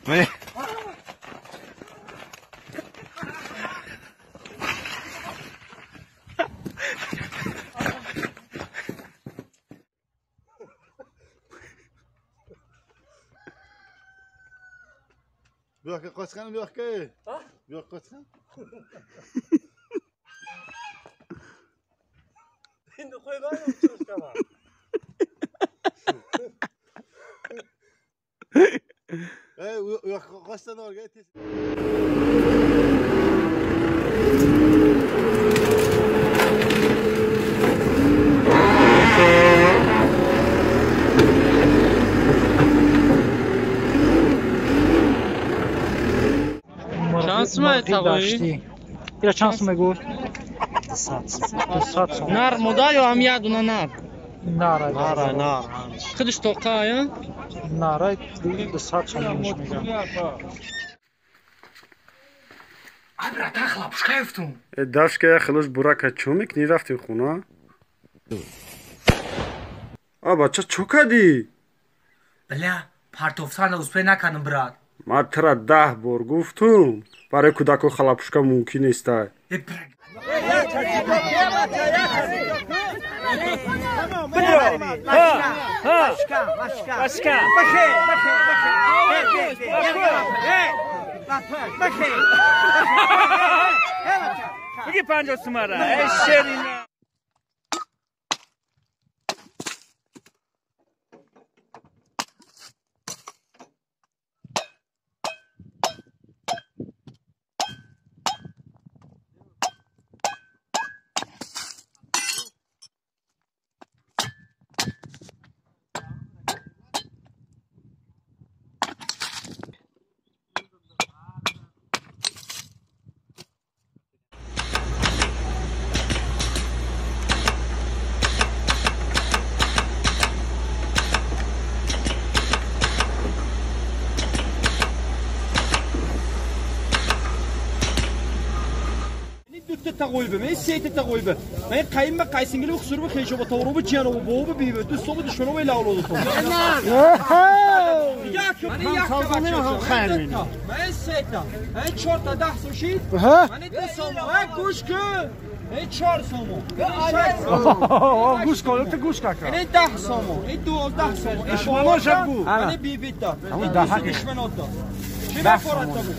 Bu yoqqa qochgan, bu yoqqa. Bu yoqqa qochgan. Endi qo'ymayman, chiqishgaman. Ey, u yoqqa qochsan orga tez. Чанд сумай тағои? Ира чанд сумай гуфт? 200 сум. Нар мода ё ҳам як дуна нар? Нар. Нар, нар. Худиш тоқа я? Нарай 200 сум мегӯям. Ай братан, хлопушка ёфтум. Э, дашка я хелош бурака чо мекунӣ рафтем хона? А бача чо кардӣ? Бля, партофтана успе накардам, брат. Ман тира 10 бор гуфтум, барои кӯдако халапушка мумкин нестай. Бигӣ 50 сумара, эй шерина. Тағойбе, мен се тағойбе. Мен қайынба қайсингили хусурбу хешоба таврубу ҷиянобу бобу бибе дӯстобу душманобу илавлодутон. Як мани як бача. Мен сета. Мен чорта 10 сом шид. Мани 2 сом. Мен гӯш кун. Мен 4 сом. Гӯш кун, ту гӯш кака. Ин 10 сом. Ин 12 сом. Душманоша гу. Мани бибита. Ин душманота. Чӣ мефорад табу?